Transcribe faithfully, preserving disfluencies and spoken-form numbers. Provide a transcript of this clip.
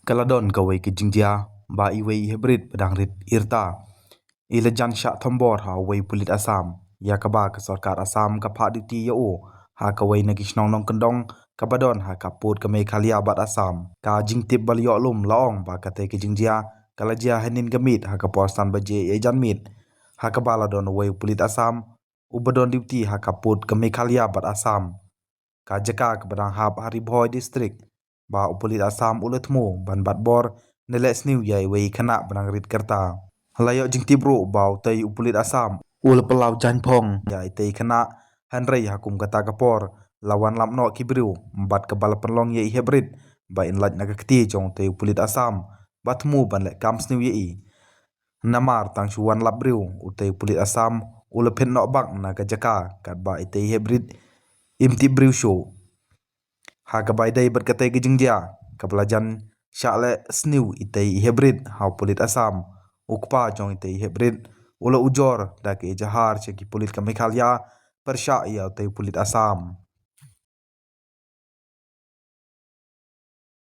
Ka la don kawei ka jingjia ba iwei i heprit ba dang rit irta i la jan shah thombor ha uwei u pulit Assam, ïa kaba ka sorkar Assam ka phah duty ïa u ha kawei na ki shnong nongkyndong kaba don ha ka pud ka Meghalaya bad Assam. Ka jingtip ba la ïoh lum la ong ba katei ka jingjia ka la jia hynnin ka miet ha ka por san baje ïa janmiet, ha kaba la don uwei u pulit Assam uba don duty ha ka pud ka Meghalaya bad Assam, ka jaka kaba dang hap ha Ri Bhoi District, ba u pulit Assam u la thmu ban bat bor ne leh sniew ïa iwei i khynnah ba dang rit kyrta. La ïoh jingtip ruh ba utei u pulit Assam u la pynlaw jaiñphong ïa itei i khynnah, hynrei ha kum kata ka por la wan lap noh ki briew, bad kaba la pynlong ïa i heprit ba in lait na ka kti jong utei u pulit Assam ba thmu ban leh kam sniew ïa i. Namar tang shu wan lap briew, utei u pulit Assam u la phet noh bak na ka jaka katba itei i heprit im tip briew shuh. Ha kaba ïadei bad katei ka jingjia kaba la jan shah leh sniew itei i heprit ha u pulit Assam, u kpa jong itei i heprit u la ujor da ka ejahar sha ki pulit ka Meghalaya pyrshah ïa utei u pulit Assam.